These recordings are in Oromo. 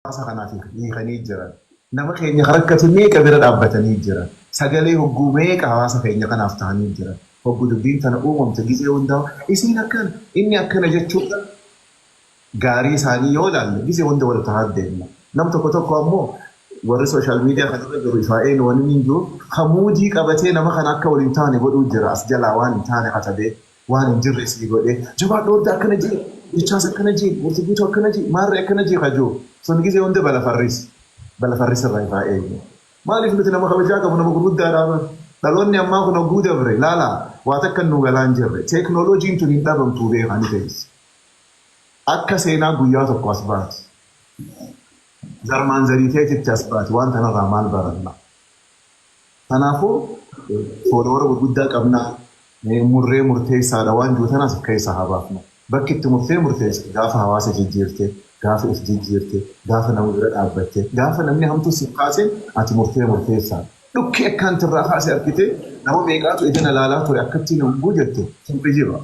Hawaasa kanaaf hiikanii jiran. Nama keenya ka rakkate meeqa bira dhaabbatanii jiran. Sagalee hogguu meeqa hawaasa keenya kanaaf tahanii jiran. Hoggu dubbiin tana uumamte gizee hundaa isiin akkana, inni akkana jechuurra gaarii isaanii yoo laalle gizee hunda wal tahaa deemna. Nam tokko tokko ammoo warri social media kanarra jiru ifaa eenu wanni hin jiru ka muudii qabatee nama kana akka wal hin taane godhuu jira as jalaa waan hin taane katabee. Waan hin jirre sii godhee jabaadhu horda akkana jee jechaas akkana jee murti guutuu akkana jee maarree akkana jee kajoo sun gizee hunda bala farris bala farris irraa ifaa eegna. Maaliif nuti nama kabajaa qabu nama gurguddaadhaa bar dhaloonni ammaa kun hogguu dabre laalaa waa takka nuu galaa hin jirre teeknooloojiin tun hin dhabamtuu beekaa ni teessi akka seenaa guyyaa tokko as baati zarmaan zarii teetitti as baati waan tanarraa maal baranna. Kanaafuu follower gurguddaa qabna, murree murteessaadha waan jiru tanaas of keessaa haa baafnu. Bakki itti murtee murteessitu gaafa hawaasa jijjiirte, gaafa if jijjiirte, gaafa nama bira dhaabbatte, gaafa namni hamtuu siif kaaseen ati murtee murteessaadha. Dhukkee akkaan tirraa kaase arkitee nama meeqaatu ija na laalaa ture akkattiin hogguu jette sun kijiba.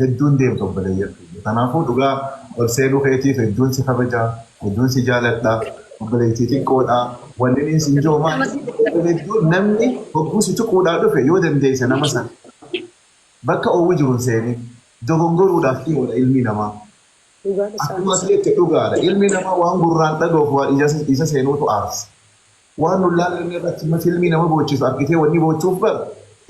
Hedduun deemtu obboleeyyan kiyya. Kanaafuu dhugaa ol seenuu keetiif hedduun si kabaja, hedduun si jaaladha. Obboleettii xiqqoodha. Wanni inni sin jiru maali? Hedduun namni hogguu si tuquudhaa dhufe yoo dandeesse nama sana bakka oowwi jiru hin seenin. Dogongoruudhaaf dhiyoodha ilmi namaa. Dhugaadha Akkuma isaanis. ati jette dhugaadha. Ilmi namaa waan gurraan dhaga'uuf waan ija isa seenuutu aarsa. Waan nun laallanne irratti amma filmii nama boochisu argitee wanni boochuuf bar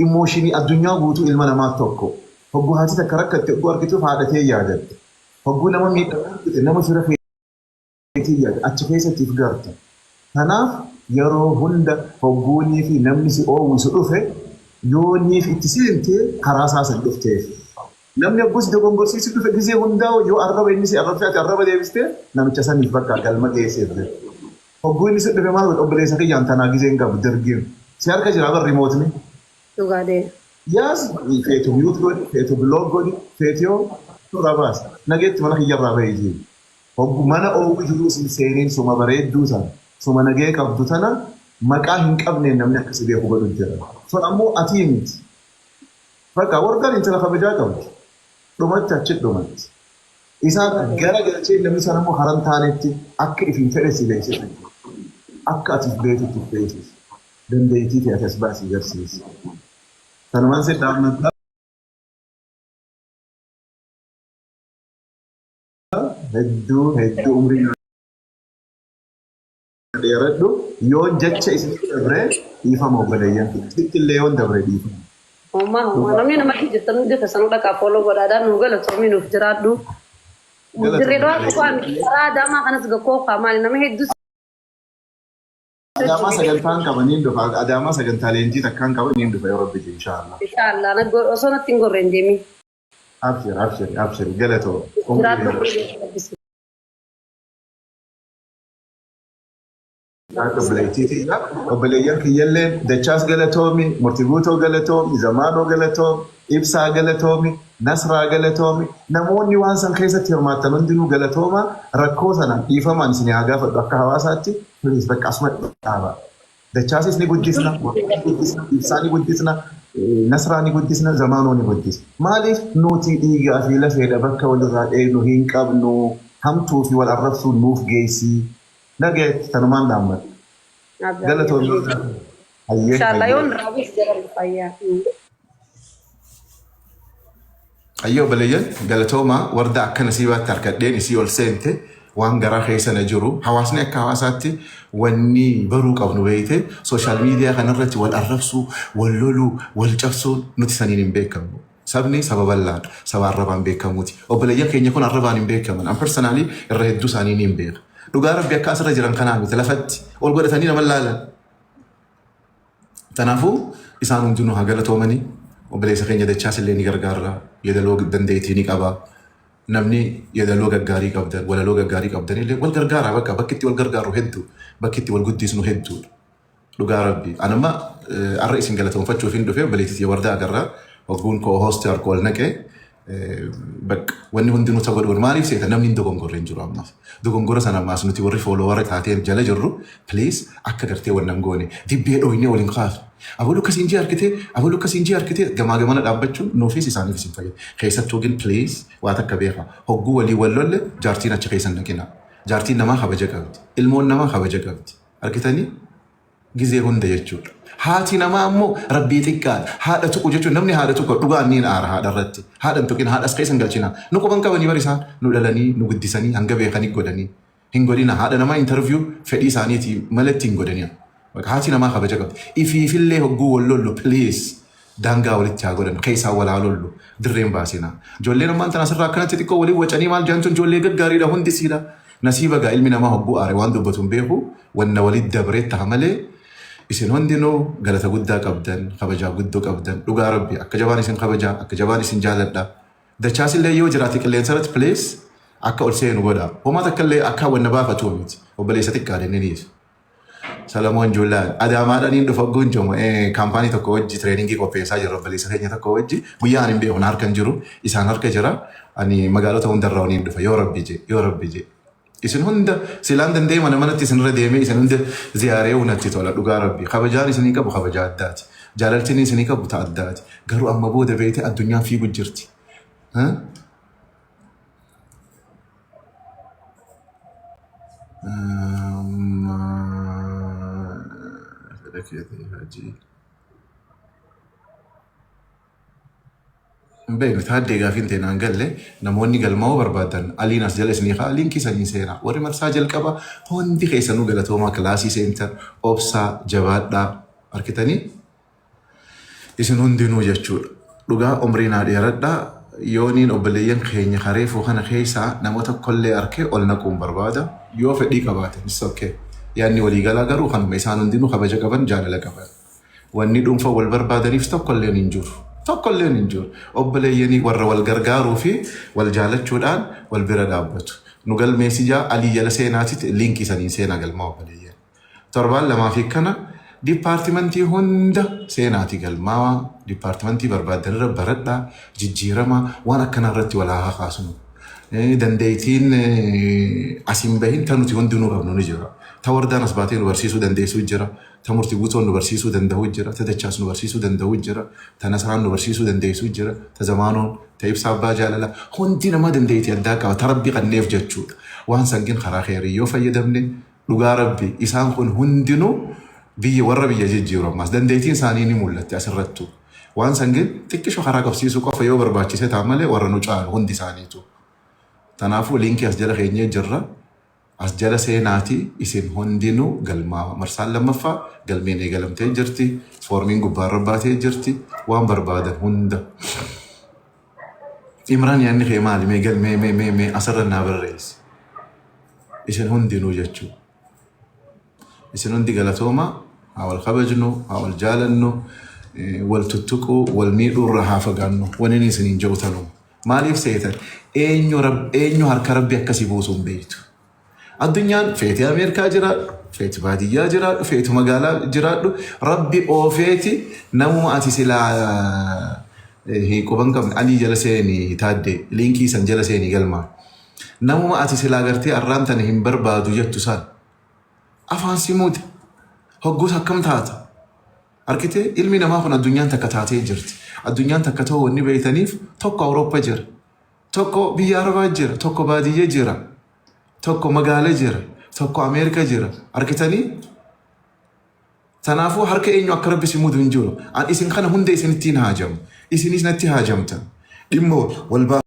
emotion addunyaa guutuu ilma namaa tokko. Hogguu haati takka rakkatte hogguu argituuf haadha tee yaadatte. Hogguu nama miidhame argite nama fira keetii yaada achi keessatti if garta. Kanaaf yeroo hunda hogguunii fi namni si oowwisu dhufe yooniif itti seente karaa isaa san dhufteef. Namni hogguu si dogongorsiisu dhufe gizee hundaa yoo arraba inni si arrabse ati arraba deebiste namicha saniif bakka galma geesseef jechuudha. Hogguu inni si dhufe maal godhe obboleessa kiyyaan tanaa gizee hin qabu dirgiin. Si harka jira bar rimootni. Dhugaa dee. Yaas feetu mute godhi feetu block godhi feetu yoo irraa baasi. Nageetti mana kiyyarraa bahi jee. Hoggu mana oowwi jiruus hin seeniin suma bareedduu sana suma nagee qabdu tana maqaa hin qabneen namni akka si beeku godhu jira. Sun ammoo atii miti. Bakka warqaan intala kabajaa qabdi. Dhumatti achi dhumatti. Isaan gara galchee namni sana immoo karan taanetti akka ifiin fedhe si beeksisa. Akka ati if beektutti if beeksisi. Dandeettii ta'e ati as baasii garsiisi. Kanumaan si dhaammadha. Hedduu hedduu umrii dheeradhu. Yoon jecha isinitti dabre dhiifama obboleeyyan kiyya. Sitti illee yoon dabre dhiifama. Homaa homaa namni namatti jirtan hundi keessanuu dhaqaa follow godhaadhaan nu galatoomii nuuf jiraadhu. Dirree Dhawaa qofaa miti karaa Adaamaa kanas gakkoo maali nama hedduu Adaamaa sagantaan qaba niin dhufa. Adaamaa sagantaa leenjii takkaan qaba niin dhufa yoo rabbi jedhe inshaallah. Inshaallah na osoo natti hin gorre hin deemin. Abshir abshir abshir galatoo. Umrii Jiraadhu. dheeradhu. Obboleettii tiyya, obboleeyyan kiyyallee Dachaas galatoomi, Murti Guutoo galatoomi, Zamaanoo galatoomi, Ibsaa galatoomi, Nasraa galatoomi. Namoonni waan san keessatti hirmaattan hundinuu galatooma. Rakkoo sana dhiifamaan isin haa gaafadhu akka hawaasaatti. Please bakka asuma dhaaba. Dachaasis ni guddisna, Murtii ni guddisna, Ibsaa ni guddisna, Nasraa ni guddisna, Zamaanoo ni guddisna. Maaliif nuti dhiigaa fi lafeedha bakka walirraa dheeynu hin qabnu. Hamtuu fi wal arrabsuun nuuf geessi. Nagayetti tanumaan dhaammadha. Galatoomi wardaa. Hayyee Inshallah hayyee. yoon raawwis jedhan fayyaa. Hayyee obboleeyyan galatoomaa warda akka nasiibaatti harkadheen isii ol seente waan garaa keessa na jiru hawaasni akka hawaasaatti wanni baruu qabnu beeyte sooshaal miidiyaa kanarratti wal arrabsuu wal loluu wal cabsuun nuti saniin hin beekamnu. Sabni saba bal'aadha. Saba arrabaan beekamuuti. Obboleeyyan keenya kun arrabaan hin beekaman. An personally irra hedduu isaanii niin beeka. Dhugaa Rabbi akka asirra jiran kanaa miti lafatti ol godhatanii nama laalan. Kanaafuu isaan hundinuu haa galatoomanii. Obboleessa keenya dachaas illee ni gargaarra. Yeedaloo dandeettii ni qaba. Namni yeedaloo gaggaarii qabdan, walaloo gaggaarii qabdan illee wal gargaara bakka bakki itti wal gargaarru hedduu, bakki itti wal guddisnu hedduudha. Dhugaa rabbi. An amma arra isin galatoonfachuuf hin dhufe obboleettii tiyya wardaa agarra hogguun koo hosti harka ol naqe bakka wanni hundinuu ta godhuun maaliif seeta namni hin dogongorre hin jiru ammaaf. Dogongora sana ammaas nuti warri foolowara taateen jala jirru please akka gartee wannan goone dibbee dhooynee waliin kaafne. Abalu akkasiin jee harkitee abalu akkasiin jee harkitee gamaa gamana dhaabbachuun nuufis isaaniifis hin fayyadu. Keessattuu gin please waa takka beeka hogguu walii wal lolle jaartiin achi keessa hin naqina. Jaartiin namaa kabaja qabdi. Ilmoon namaa kabaja qabdi. Argitanii? Gizee hunda jechuudha. Haati namaa ammoo rabbii xiqqaadha. Haadha tuqu jechuun namni haadha tuqu dhugaan niin aara haadha irratti. Haadha hin tuqin haadha as keessa hin galchina. Nu quban qabanii bar isaan nu dhalanii nu guddisanii hanga beekanii godhanii. Hin godhina haadha namaa interview fedhii isaaniitii maletti hin godhanii. Bakka haati namaa kabaja qabdi. Ifiifillee hogguu wal lollu please daangaa walitti haa godhan keessaa wal haa lollu dirreen baasina. Ijoolleen ammaan tana asirraa akkanatti xiqqoo waliin wacanii maal jedhan tun ijoollee gaggaariidha hundi siidha. Nasiiba gaa ilmi namaa hogguu aare waan dubbatu hin beeku wanna walitti dabree taha malee isin hundinuu galata guddaa qabdan kabajaa guddoo qabdan dhugaa rabbi akka jabaan isin kabajaa akka jabaan isin jaaladha. Dachaasillee yoo jiraate qilleensa irratti please akka ol seenu godha. Homaa takka illee akka wanna baafatu miti. Obboleessa xiqqaadha inni niis. Salamoon Juulaan Adaamaadhaan dhufa gunjomo kaampaanii tokko wajji tireeningii qopheessaa jirra obboleessa keenya tokko wajji guyyaa ani hin beeku na harka hin jiru isaan harka jira ani magaalota hundarraa waliin dhufa yoo rabbi je yoo rabbi je isin hunda silaan danda'ee mana manatti isinirra deemee isin hunda ziyaaree natti tola dhugaa rabbi kabajaan isinii qabu kabajaa addaati jaalaltiin isinii qabu ta addaati garuu amma booda beekte addunyaan fiigu jirti. Fedha keetii hajii. Hin beeknu taaddee gaafiin ta'e naan galle namoonni galmaa'uu barbaadan aliin as jala isinii kaa liinkii saniin seenaa warri marsaa jalqaba hundi keessanuu galatoomaa kilaasii seentan obsaa jabaadhaa arkitanii Isin hundinuu jechuudha. Dhugaa umrii naa dheeradhaa. Yooniin obboleeyyan keenya ka reefuu kana keessaa nama tokkollee arkee ol naquun barbaada. Yoo fedhii qabaatan it's okay. Yaadni waliigalaa garuu kanuma isaan hundinuu kabaja qaban jaalala qaban. Wanni dhuunfa wal barbaadaniif tokkolleen hin jiru. Tokkolleen hin jiru. Obboleeyyanii warra wal gargaaruu fi wal jaalachuudhaan wal bira dhaabbatu. Nu galmeessi jaa alii jala seenaatitti liinkii saniin seenaa galmaa obboleeyyan. Torbaan lamaa fi kana dipaartimentii hunda seenaati galmaawaa dipaartimentii barbaaddan irra baradhaa jijjiiramaa waan akkanaa irratti wal haa kaasnu. Dandeettiin as hin bahin ta nuti hundinuu qabnu ni jira. Ta wardaan as baatee nu barsiisuu dandeessuu jira. Ta murti guutoon nu barsiisuu danda'u jira. Ta dachaas nu barsiisuu danda'u jira. Ta nasraan nu barsiisuu dandeessuu jira. Ta zamaanoon, ta ibsaa abbaa jaalala. Hundi namaa dandeettii addaa qaba. Ta rabbi kanneef jechuudha. Waan sangin karaa keerii yoo fayyadamne Dhugaa rabbi isaan kun hundinuu biyya warra biyya jijjiiru ammaas dandeettiin isaanii ni mul'atti asirrattu. Waan san gin xiqqisho karaa qabsiisuu qofa yoo barbaachise ta'a malee warra nu caalu hundi isaaniitu. Tanaafuu liinkii as jala keenyee jirra. As jala seenaati isin hundinuu galmaa marsaan lammaffaa galmeen eegalamtee jirti. Foormiin gubbaarra baatee jirti. Waan barbaadan hunda. Imraan yaadni kee maali? Mee galmee mee mee mee asirra naa barreessi. Isin hundinuu jechuu. Isin hundi galatooma haa wal kabajnu, haa wal jaalannu, wal tuttuquu, wal miidhuu irraa haa fagaannu. Wani inni isiniin jedhu tanuma. Maaliif seetan? Eenyu eenyu harka rabbi akkasii buusu hin beektu. Addunyaan feeti Ameerikaa jiraadhu, feeti baadiyyaa jiraadhu, feeti magaalaa jiraadhu, rabbi oofeeti namuma ati silaa quban qabne alii jala seeni taadde liinkii san jala seeni galmaa. Namuma ati silaa gartee arraan tana hin barbaadu jettu san afaan si muude hogguus akkam taata? Arkitee ilmi namaa kun addunyaan takka taatee jirti. Addunyaan takka ta'uu wanni beektaniif tokko Awurooppaa jira, tokko biyya Arabaa jira, tokko baadiyya jira, tokko magaala jira, tokko Ameerika jira. Arkitanii? Tanaafuu harka eenyu akka rabbi si mudu hin jiru. An isin kana hunda isinittiin haajamu. Isinis natti haajamtan. Dhimma wal.